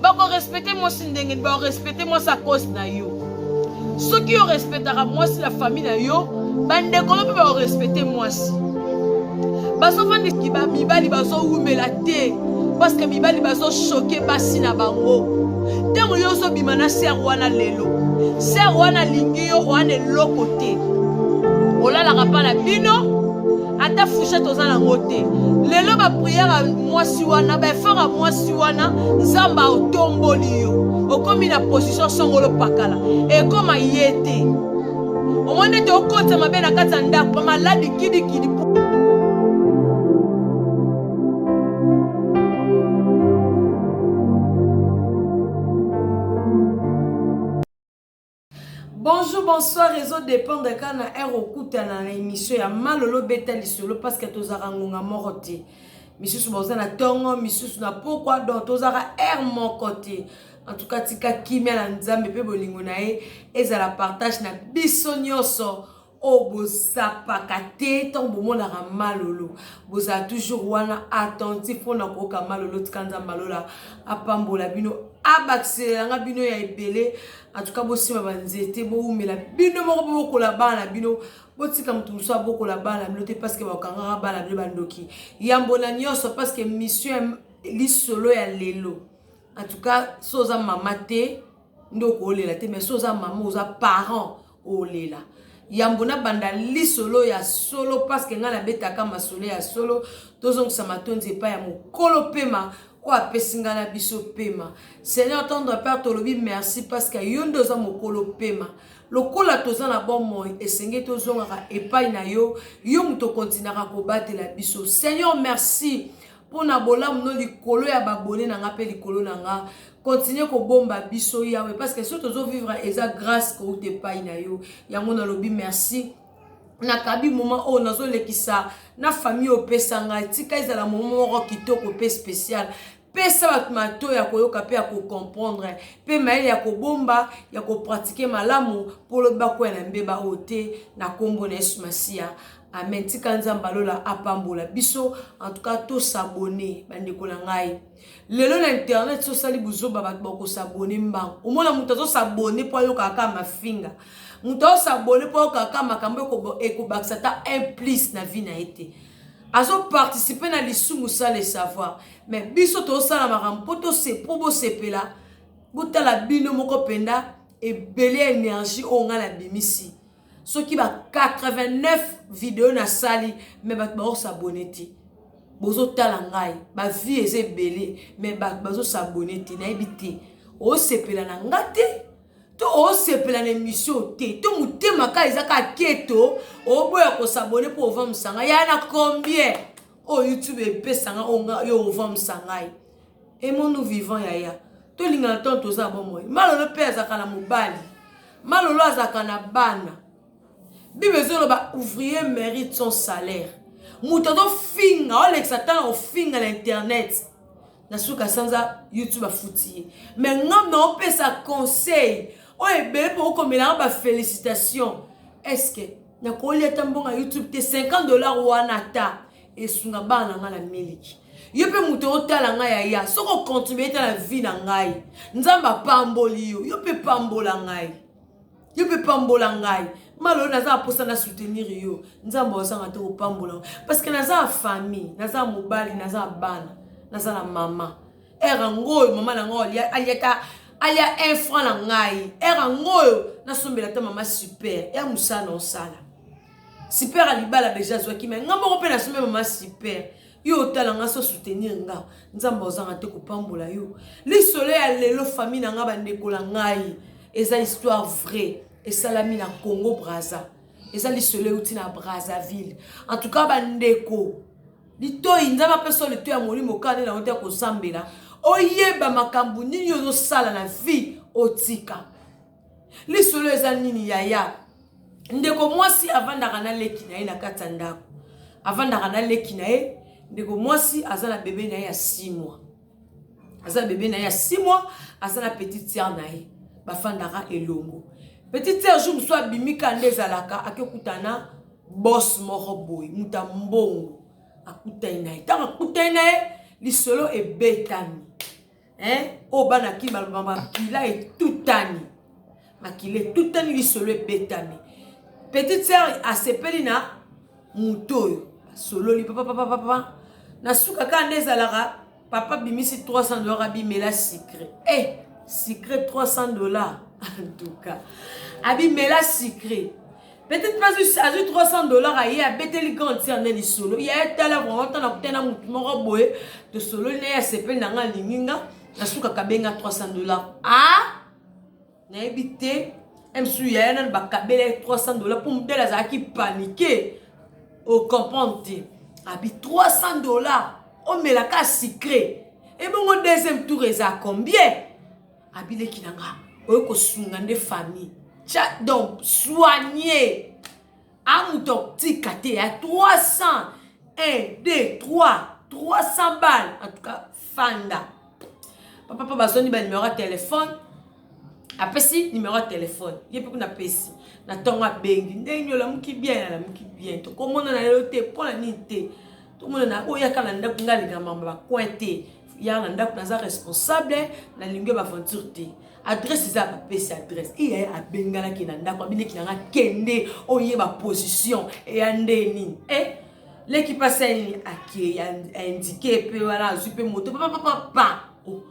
Bakorespecte mwasi ndenge nini? Bakorespecte mwasi a cause na yo. Soki yo respectaka mwasi na famille na yo, bandeko no mpe bakorespecte mwasi. Bazofandisi mibali bazowumela te parce que mibali bazochoke basi na bango. Ntango yo ozobima na sere wana lelo, sere wana alingi yo wana eloko te, olalaka mpa na bino ata fourchette oza nango te. Lelo bapriere ya mwasi wana, baeffort ya mwasi wana, Nzambe otomboli yo, okomi na position songolo pakala, ekoma ye te. Omoni ete okotisa mabe na kati ya ndako, maladi kidikidi. Bonjour, bonsoir, ezo dépendre kaka na heure okutana na émission ya Malolo beta lisolo parce que tozalaka ngonga moko te. Misusu baza na tongo, misusu na pokwa, donc tozalaka heure moko te. En tout cas, tika kimia na Nzambe pe bolingo na ye ezala partage na biso nyonso. Oyo bozapaka te ntango bomonaka Malolo, bozala toujours wana attentif mpona koyoka Malolo. Tika Nzambe alola apambola bino, abakiselela nga bino ya ebele. En tout cas, bosimba banzete, bowumela bino moko, bobokola bana na bino, botika moto mosusu abokola bana na bino te, parce que bakangaka bana na bino bandoki. Yambo na nyonso, parce que mission ya lisolo ya lelo, en tout cas, so oza mama te nde okolela te, mais so oza mama, oza parent, olela. Yambo nabanda lisolo ya solo, parce que ngai nabetaka masolo ya solo, tozongisa matondi epai ya mokolo pema oyo apesi ngai na biso pema. Seigneur tendre père, tolobi merci parce que yo nde oza mokolo pema. Lokola toza na bomoi, esengeli tozongaka epai na yo, yo moto okontinaka kobatela biso. Seigneur, merci mpona bolamu no likolo ya babone na nga mpe likolo na nga. Continue kobomba biso Yawe, parce que soki tozovivre eza grâce kouta epai na yo. Yango nalobi merci. Nakabi moment oyo nazolekisa na famille opesa ngai, tika ezala moment moko kitoko mpe spécial. Pesa bato matoi ya koyoka mpe ya kocomprendre, mpe mayele ya kobomba, ya kopratike malamu, mpo lobi bakwea na mbeba oyo te, na nkombo na Yesu Masiya, amen. Tika Nzambe alola apambola biso. En tout cas, tosabone bandeko na ngai. Lelo na internet so osali buzoba, bato bakosabone mbango. Omona moto azosabone mpo ayokaka kaka mafinga, moto azosabone mpo ayokaka kaka makambo ekobakisa ata un plus na vie na ye te, azoparticipe na lisumu sans le savoir. Mais biso tozosala makambo mpo mpo bosepela, botala bino moko mpenza ebele ya énergie oyo ngai nabimisi. Soki ba 89 video nasali, me bato bakosabone te. Bozotala ngai, bavie eza ebele, me bato bazosabone te. Nayebi te, osepela na nga te to osepela na émission te, to motema kaka eza kaka keto, oboya kosabone mpo ovamisa ngai ya na combien oyo YouTube epesanga oyo yo ovamisa ngai. Aimons-nous vivant yaya, tolingana ntango toza na bomoi. Malolo mpe azalaka na mobali, Malolo azalaka na bana. Bible ezoloba ouvrier mérite son salaire. Moto azofinga, olekisa ntango ofinga na internet, na suka sanza YouTube afuti ye. Mais ngam na opesa conseil oyo ebele mpo okomelanga ba félicitation. Est-ce que nakolia ata mbongo ya YouTube te? $50 wana ata esunga bana na ngai na miliki. Yo mpe moto otala ngai yaya, soki okontribue ata na vie na ngai, Nzambe apamboli yo. Yo mpe pambola ngai, yo mpe pambola ngai. Malolo, naza na mposa na soutenir yo. Nzambe ozanga te kopambola, parce que naza na famille, naza na mobali, naza na bana, naza na mama. Ere yango oyo mama na ngai aliata alia 1 franc na ngai, ere yango oyo nasombela ata mama super ya mosala na osala super ya libala deja azwaki, me nga moko mpe nasombi mama super. Yo otala nga, so soutenir nga, Nzambe ozanga te kopambola yo. Lisolo ya lelo, famille na nga, bandeko na ngai, eza histoire vraie, esalami na Congo Brazza. Eza lisolo euti na Brazzaville. En tout cas bandeko, litoi Nzambe apesa litoi ya molimo kaka nde nango te ya kosambela, oyeba makambo nini ozosala na vie, otika. Lisolo eza nini yaya? Ndeko mwasi avandaka na leki na ye na kati ya ndako, avandaka na leki na ye. Ndeko mwasi aza na bebe na ye ya 6 mois, aza na bebe na ye ya 6 mois, aza na petite sœur na ye, bafandaka elongo. Petite sœur, jour mosusu abimi kaka nde ezalaka, akekutana boss moko boye, moto ya mbongo, akutani na ye. Ntango akutani na ye, lisolo ebetami. Hein? Oyo bana ki baloba makila etutani. Makila etutani lisolo ebetami. Petite sœur asepeli na moto oyo. Basololi papa papa papa. Na suka kaka nde ezalaka papa bimisi 300 dollars abimela sucre. Eh, sucre 300 dollars. En tout cas, abimela sucre. Peut-être pas azwi 300 dollars, aye abeteli grande sœur nde lisolo ya etala. Vraiment, ntango nakutani na motu moko boye, tosololi na ye, asepeli na nga, alingi nga, nasukaka abenga 300 dollars. Ah, nayebi te, msu yaya nanu bakabela ye 300 dollars mpo modele azalaki paniqué, ocomprendre te. Abi 300 dollars omelaka sucré, ebongo deuxième tour eza combien? Abileki na nga oyo kosunga nde famille. Tia donc soigner a moto akotika te ya 300, 1, 2, 3, 300 balles. En tout cas, fanda papa mpo bazwani banumero ya telefone, apesi numero ya telefone ye mpe kuna apesi. Na ntongo abengi: "Ndenge olamuki bien?" "Alamuki bien." "Tokomonana lelo te?" "Mpona nini te? Tomonana oyo yaka na ndako. Nga alinga mamba bacoin te, yaka na ndako, naza responsable, nalingi baventure te. Adresse eza." Bapesi adresse. Iyaye abenganaki na ndako, abineki nanga: "Kende oyeba position eya nde nini." E leki mpasi ya nini, akei aindiquer mpe wana, azwi mpe moto papapapa. Oh,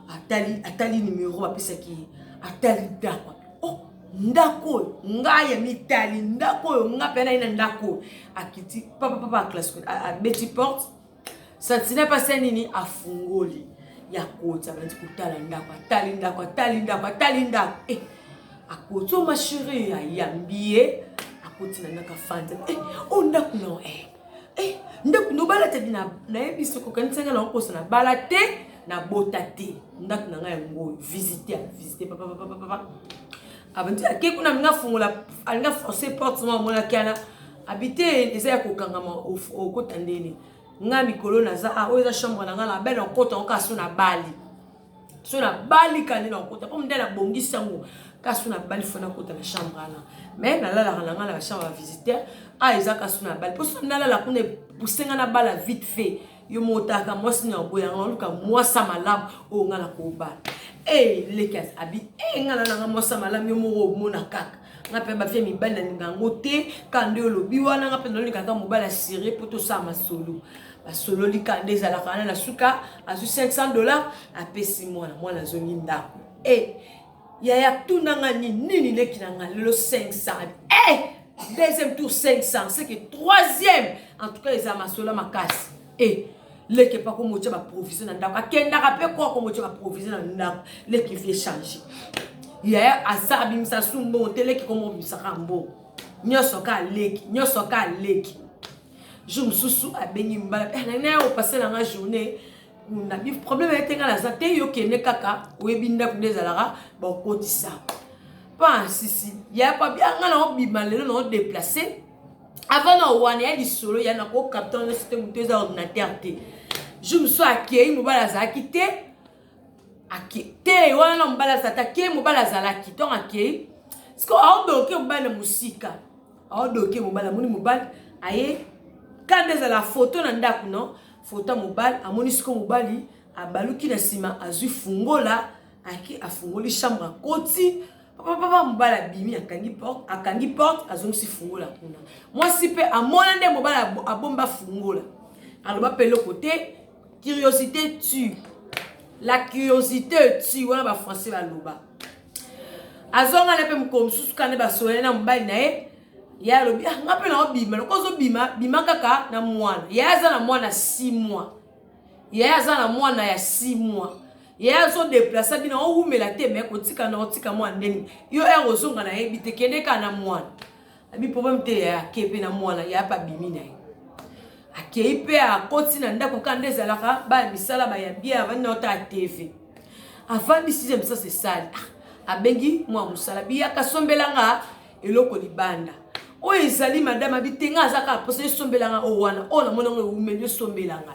atali, atali numero bapesaki ye, atali ndako. Oh, ndako oyo ngai ya mitali, ndako oyo nga mpe naye na ndako oyo. Akiti papapapa, aklasse, abeti porte, sentinelle mpasi ya nini, afungoli ya koti, abandi kotala ndako, atali ndako, atali ndako, atali ndako. Eh, akoti: "O ma chérie." Ayambi ye, akoti na ndako, afandi. "Eh, o ndako na eh, eh, ndako nobala te?" "Nayebi soki okanisanga na okosa, na bala te, nabota te. Ndako na ngai yango oyo, visite." Visite papapapapa, abandi, ake kuna, alinga afungola, alinga force porte ma, amonaki wana abi te, eza ya kokangama, okota ndeni? Ngai mikolo naza ah, oyo eza chambre na ngai, na bele okota ngo kaka so nabali, so nabali kande na okota, mpo nde nabongisi yango kaka so nabali, fo nakota na chambre wana. Mais nalalaka na ngai na bachambre ya visiteur. A eza kaka so nabali, mpo so nalala kuna epusenga nabala vite fait. Yo motaka mwasi na oboyanga, oluka mwasa malamu oyo ngai nakobala." E leki abi e ngai na nanga mwasa malamu, yo moko omona kaka nga mpe bafia mibali nalinga yango te. Kaka nde olobi wana, nga mpe nalinga kaka mobali asire mpo tosala masolo. Basololi kaka nde ezalaka wana. Na suka azwi 500 dollars, apesi mwana. Mwana azongi ndako. E yaya, tunanga nini nini? Leki na nga lelo 500. E deuxième tour 500, c'est que troisième. En tout cas, eza masolo makasi. E leki epa komotia baprovision na ndako, akendaka mpe koa komotia baprovision na ndako. Leki vie change. Yaya asa abimisa su mbongo te, leki komobimisaka mbongo nyonso, ka leki nyonso, ka leki. Jour mosusu abengi mbala nangi naye opase nanga journée kuna. Problème ete nga naza te, yo kende kaka, oyebi ndako nde ezalaka, bakotisa pa sisi. Ya pa nga na obima lelo na odéplacer avant na wana ya lisolo ya na kokapta nyonso te, moto eza ordinateur te. Jour mosusu akei, mobali azalaki te. Ake te wana na mobali azalaki, akei, mobali azalaki ntongo akei siko aodoke mobali na mosika, aodoke mobali, amoni mobali aye kanda ezala foto na ndako, no foto ya mobali. Amoni siko mobali abaluki na nsima, azwi fungola, ake afungoli chambre, akoti papapapa. Mobali abimi, akangi porte, akangi porte, azongisi fungola kuna. Mwasi mpe amona nde mobali abomba fungola, aloba mpe eloko te. Curiosité tue, la curiosité tue, wana bafrançais baloba. Azonga na mpe mokolo mosusu kaka nde basololi na mobali na ye. Ye alobi: "Ah, nga mpe naobima." Loko ozobima, bima kaka na mwana. Ye aza na mwana 6 mois, ye aza na mwana ya 6 mois. Ye azodéplacer bino, owumela te, me kotika na otika mwana ndeni yo ere ozonga, nayebi te, kende kaka na mwana. Abi problème te. Ye ake mpe na mwana ye ape, abimi na ye, akei mpe akoti na ndako kaka nde ezalaka, baya misala bayambi ye, avandi na otala TV. Avandi sixième sens esali, abengi mwa mosala: "Biyaka sombelanga eloko libanda oyo ezali." "Madame," abi te, "nga aza kaka mposa esombelanga oyo wana, oyo namoni yango ewumeli, esombelanga."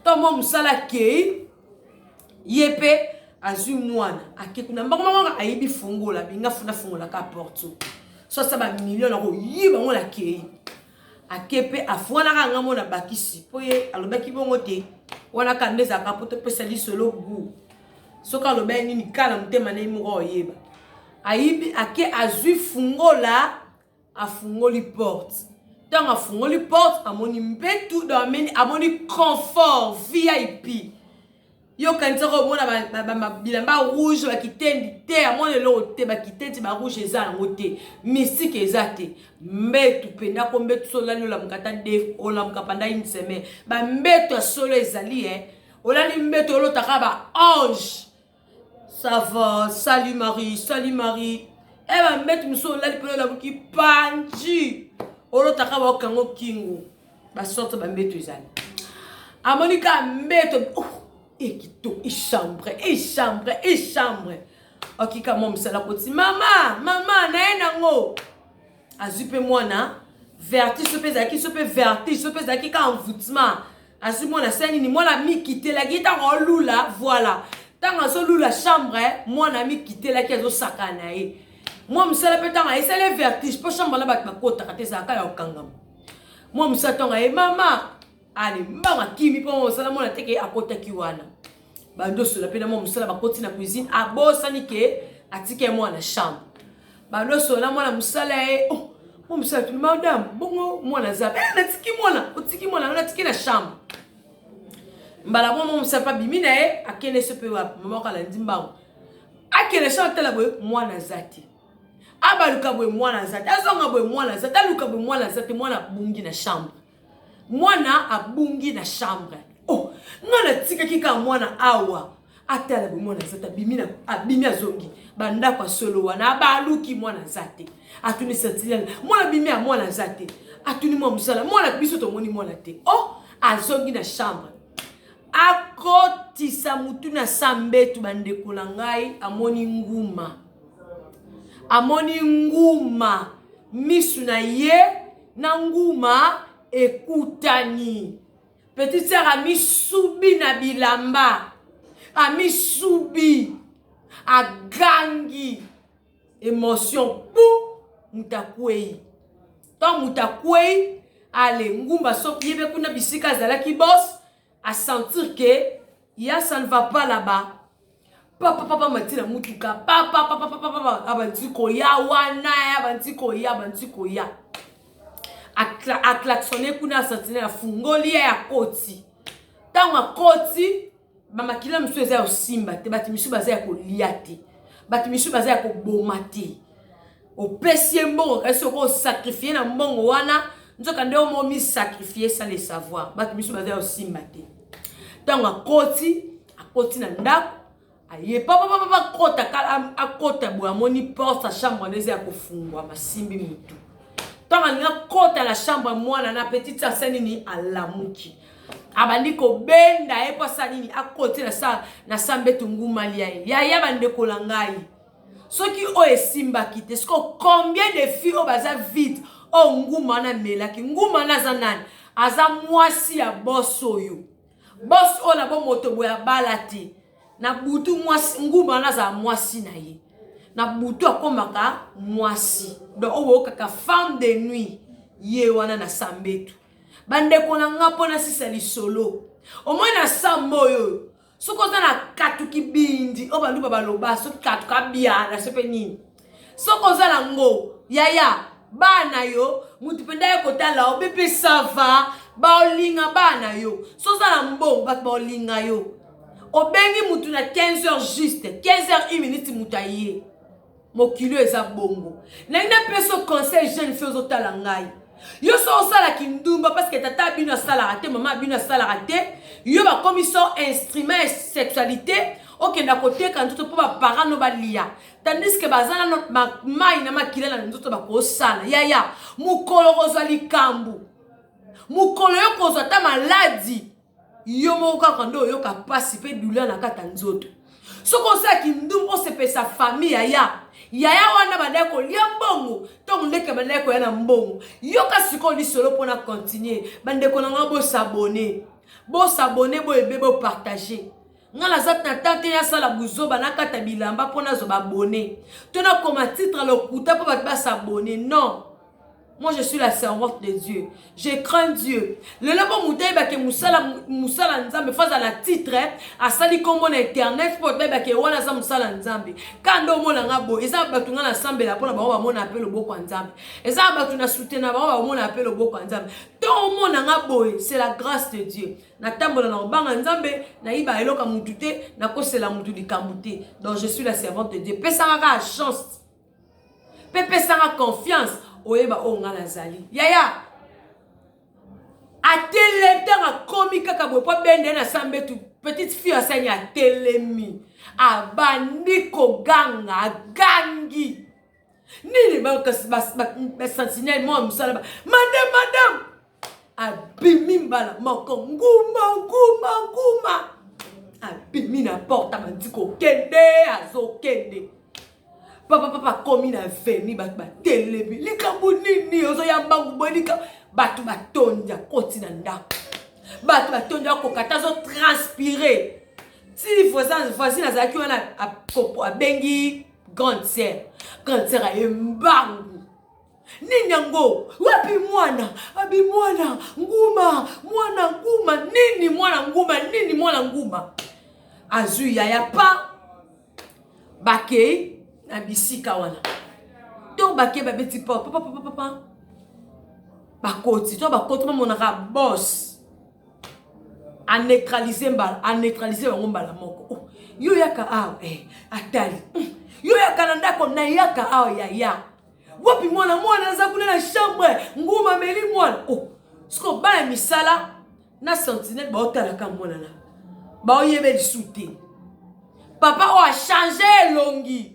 To mwa mosala akei, ye mpe azwi mwana, ake kuna mbango mbango, ayibi fungola, binga funa fungolaka porte so asa bamillion na koyiba ngo. Nakei, ake mpe afuanaka nga mona bakisi mpo ye alobaki bongo te. Wana ka nde ezalaka mpo topesa lisolo gu. Soki aloba ye nini kala motema na ye moko oyeba. Ayibi ake azwi fungola afungoli porte. Ntango afungoli porte amoni mbetu donc ameni amoni confort VIP. Yo okanisaka omona bilamba rouge bakitendi te amona eloko te bakitendi ba rouge eza yango te mystique eza te mbetu mpenza ko mbetu so olali olamuka ata de olamuka panda une semaine bambetu ya solo ezali e olali mbetu olotaka ba ange ça va salut marie salut marie e bambetu mosusu olali mpena olamuki panji olotaka baokango kingo basorte bambeto ezali amoni kaka mbeto oh, ekito echambre echambre echambre okika mwa mosala koti mama mama naye nango azwi mpe mwana vertige so mpe ezalaki so mpe vertige so mpe ezalaki kaka envoûtement azwi mwana asali nini mwana amikitelaki ntango olula voilà ntango azolula chambre mwana amikitelaki azosakana na ye mwa mosala mpe ntango ayesali vertige mpo chambre na bato bakotaka te ezalaka ya kokangama mwa mosala ntango aye mama ale mbango akimi mpo mwa mosala mwana teke akotaki wana bandosola mpe na mwa mosala bakoti na cuisine abosani ke atiki ye mwana chambre bandosola na mwana mosala ye oh, mwa mosala tuni madame bongo mwana aza eh, natiki mwana otiki mwana natiki na chambre mbala mwa mwa mosala mpe abimi na ye akende so mpe wapi mama oko alandi mbango akende chambre atala boye mwana aza te abaluka boye mwana aza te azonga boye mwana aza te aluka boye mwana aza te mwana abungi na chambre mwana abungi na chambre oh nga natikaki kaka mwana awa atala boye mwana aza te abimi abimi azongi bandako ya solo wana abaluki mwana aza te atuni sentinelle mwana abimi ya mwana aza te atuni mwa mosala mwana biso tomoni mwana te oh azongi na chambre akotisa mutu na sa mbetu bandeko na ngai amoni nguma amoni nguma misu na ye na nguma ekutani petite sœur amisubi na bilamba amisubi agangi emotion pu moto akwei ntango moto akwei ale ngumba soki ye mpe kuna bisika azalaki bos asentir ke ya ça ne va pas là-bas papa papa mati na mutuka papa papa papa papa abandi koya wana abandi koya abandi koya aklaxonne kuna asentinele afungoli ye akoti ntango akoti bamakila mosusu eza ya kosimba te bato misusu baza ya kolia te bato misusu baza ya koboma te opesi ye mbongo kasi oko osakrifie na mbongo wana nzoka nde omo omisakrifie sans le savoir bato misusu baza ya kosimba te ntango akoti akoti na ndako aye papapapa akota akota boye amoni porte ya chambre wana eza ya kofungwama asimbi motu ntango alingi akota na chambre mwana na petite asa nini alamuki abandi kobenda ye mpo asala nini akoti na sa mbeto ngumali ya ye yaya bandeko na ngai soki oyo esimbaki te siko combien de filles oyo baza vide oyo nguma wana amelaki nguma wana aza nani aza mwasi ya bos oyo bos oyo na bomoto boye abala te na butu mwasi nguma wana azala mwasi na ye na butu akomaka mwasi donc oyo boyokaka femme de nuit ye wana na sambetu bandeko na nga mpo nasisa lisolo omoi na samba oyo soki oza na katuki bindi oyo baluba baloba soki katuka biala so mpe nini soki oza na ngo yaya bana yo motu mpenza ye kotala yo bebe sava baolinga bana yo so oza na mbongo bato baolinga yo obengi motu na 15 heures juste 15 heures 1 minute motu aye mokili oyo eza bongo nalingi napesa conseil jeune fille ozotala ngai yo so osala kindumba parce que tata bino asalaka te mama bino asalaka te yo bakomi so instrument ya sexualité okenda koteka nzoto mpo baparent no balia tandis que baza nano mai na makila na nzoto bakosala yaya mokolo kozwa likambo mokolo yo kozwa ata maladi yo moko kaka nde oyoka mpasi mpe douleur na kati ya nzoto soki osala kindumba osepelisa famille yaya yaya wana bandaki kolia mbongo ntango ndeke bandaki koya na mbongo yoka sikoyo lisolo mpo na continue bandeko na ngai bosabone bosabone boyebe bopartage ngai naza na temps te nasala buzoba nakata bilamba mpo nazwa babone to nakoma titre lokuta mpo bato basabone non. Moi, je suis la servante de Dieu. Je crains Dieu. Lelo bo moto ayeba ke mosala mosala Nzambe faut azala na titre, asali kombo na internet po bayeba ke wana aza mosala Nzambe. Kanda omona nga boye, eza bato nga nasambela mpona bango bamona mpe loboko ya Nzambe. Eza bato na soutena bango bamona mpe loboko ya Nzambe. To omona nga boye, c'est la grâce de Dieu. Natambola na kobanga Nzambe, nayiba eloko ya mutu te, nakosela mutu likambo te. Donc je suis la servante de Dieu. Pesanga kaka chance. Pe pesanga confiance, oyeba oyo nga nazali. Yaya, atelemi ntango akomi kaka boye po abenda ye na sambetu, petite fille asani atelemi, abandi koganga, agangi. Nini ba sentinelle mwa mosala ba madame, madame, abimi mbala moko nguma nguma nguma, abimi na porte, abandi kokende, azokende. Papa papa akomi na veni, bato batelemi, likambo nini ozoya mbangu boye, likambo bato batondi, akoti na ndako, bato batondi, akoka te, azotranspire. Ti voisin azalaki wana abengi grande sœur, grande sœur aye mbangu, nini yango, wapi mwana, abi mwana nguma, mwana nguma nini, mwana nguma nini, mwana nguma azwi yaya pa bakei na bisika wana to bakei babeti porte, papa papa papa, bakoti to bakoti, bamonaka boss aneutralize mbala, aneutralize bango mbala moko. Oh, yo yaka awa, atali yo yaka na ndako, nayaka awa yaya, wapi mwana, mwana aza kuna na chambre, nguma ameli mwana. Oh, siko bana misala na sentinelle baotalaka mwana na baoyebe lisu te. Papa oyo achange elongi,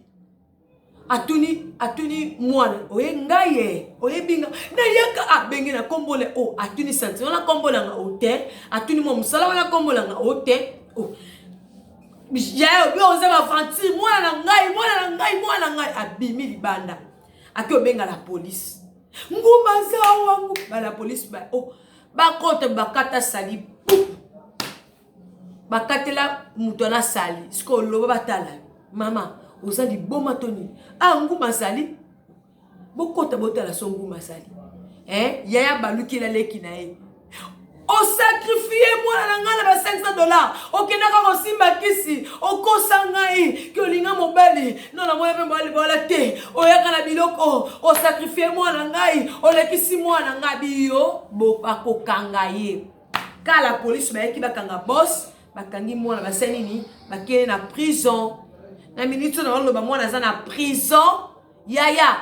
atuni atuni mwana, oye ngai ye, oyebi nga, nayaka, abenge na kombo na o, atuni sentinelle wana kombo nanga o te, atuni mwa mosala wana kombo nanga o te. O yaya, obi oza baventure, mwana na ngai, mwana na ngai, mwana na ngai, abimi libanda, ake obenga la police, nguma zawa ba la police ba oh, bakota bakata sali pupu, bakatela moto wana sali. Sikoyo oloba batala mama oza liboma to nini? Ah, nguma azali, bokota botala so nguma azali. Yaya balukela leki na ye, osakrifie mwana na ngai na ba $500, okendaka kosimba kisi, okosa ngai ke olinga mobali no, namona mpe mobali bwala te, oyaka na biloko, osakrifie mwana ngai, olekisi mwana ngai biyo, bakokanga ye. Kala polisi bayaki bakanga boss, bakangi mwana, basali nini, bakende na prison. Na minute oyo naoloba, mwana aza na prison. Yaya,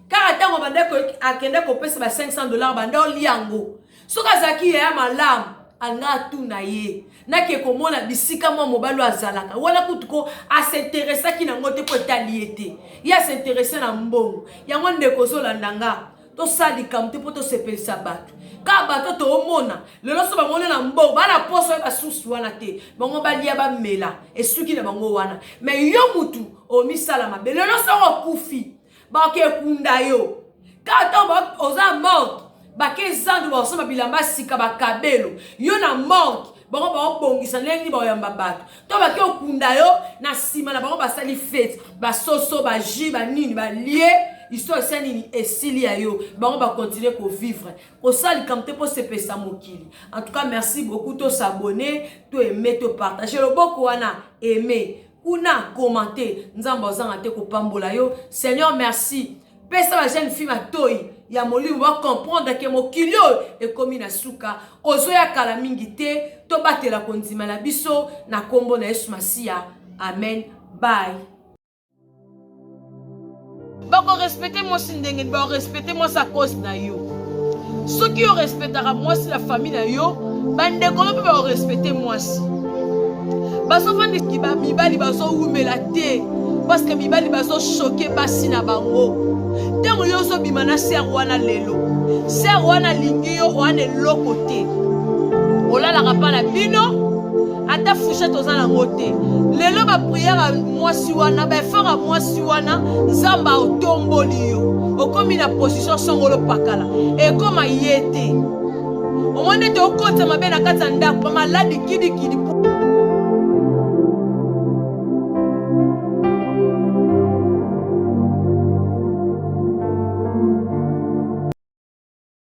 kaka ntango banda akende kopesa ba $500, banda olia yango, soki azalaki yaya malamu, alinga atuna ye, nake komona bisika mwa mobali oyo azalaka wana. Kutu ko asinteresaki nango te, mpo etali ye te, ye asinterese na mbongo yango. Ndeko ozolanda nga, tosala likambo te mpo tosepelisa bato. Kaka bato toomona lelo, so bamoni na mbongo, bana poso oyo basusu wana te, bango balia bamela, esuki na bango wana. Me yo mutu omisala mabe, lelo soko okufi, bakekunda yo kaka ntango oza morte, bake zandu, bakosomba bilamba sika, bakabelo yo na morgue, bango baobongisa ndenge nini baoyamba bato to bake okunda yo. Na nsima na bango basali fete, basoso, bajus, banini, balie, histoire esa nini esili ya yo, bango bakontinue kovivre. Kosala likambo te mpo sepelisa mokili. En tout cas, merci beaucoup. Tosabonner, to aime, to partage, loboko wana aime kuna, commente. Nzambe ozanga te kopambola yo. Seigneur, merci, pesa ba jeune fille matoi ya molimo, bacomprendre ke mokili oyo ekomi na suka, ozoya kala mingi te. Tobatela kondima na biso na nkombo na Yesu Masiya, amen. Bye. Bakorespecte mwasi ndenge nini? Bakorespecte mwasi a cause na yo. Soki yo respectaka mwasi na famille na yo, bandeko no mpe bakorespecte mwasi. Bazofandisa mibali, bazowumela te, parce que mibali bazochoquer basi na bango. Ntango yo ozobima na sœur wana lelo, sœur wana alingi yo, wana eloko te, olalaka mpa na bino, ata fourchette oza nango te. Lelo baprière ya mwasi wana, baeffort ya mwasi wana, Nzambe otomboli yo, okomi na position songolo pakala, ekoma ye te. Omoni ete okotisa mabe na kati ya ndako, bamaladi kidikidi.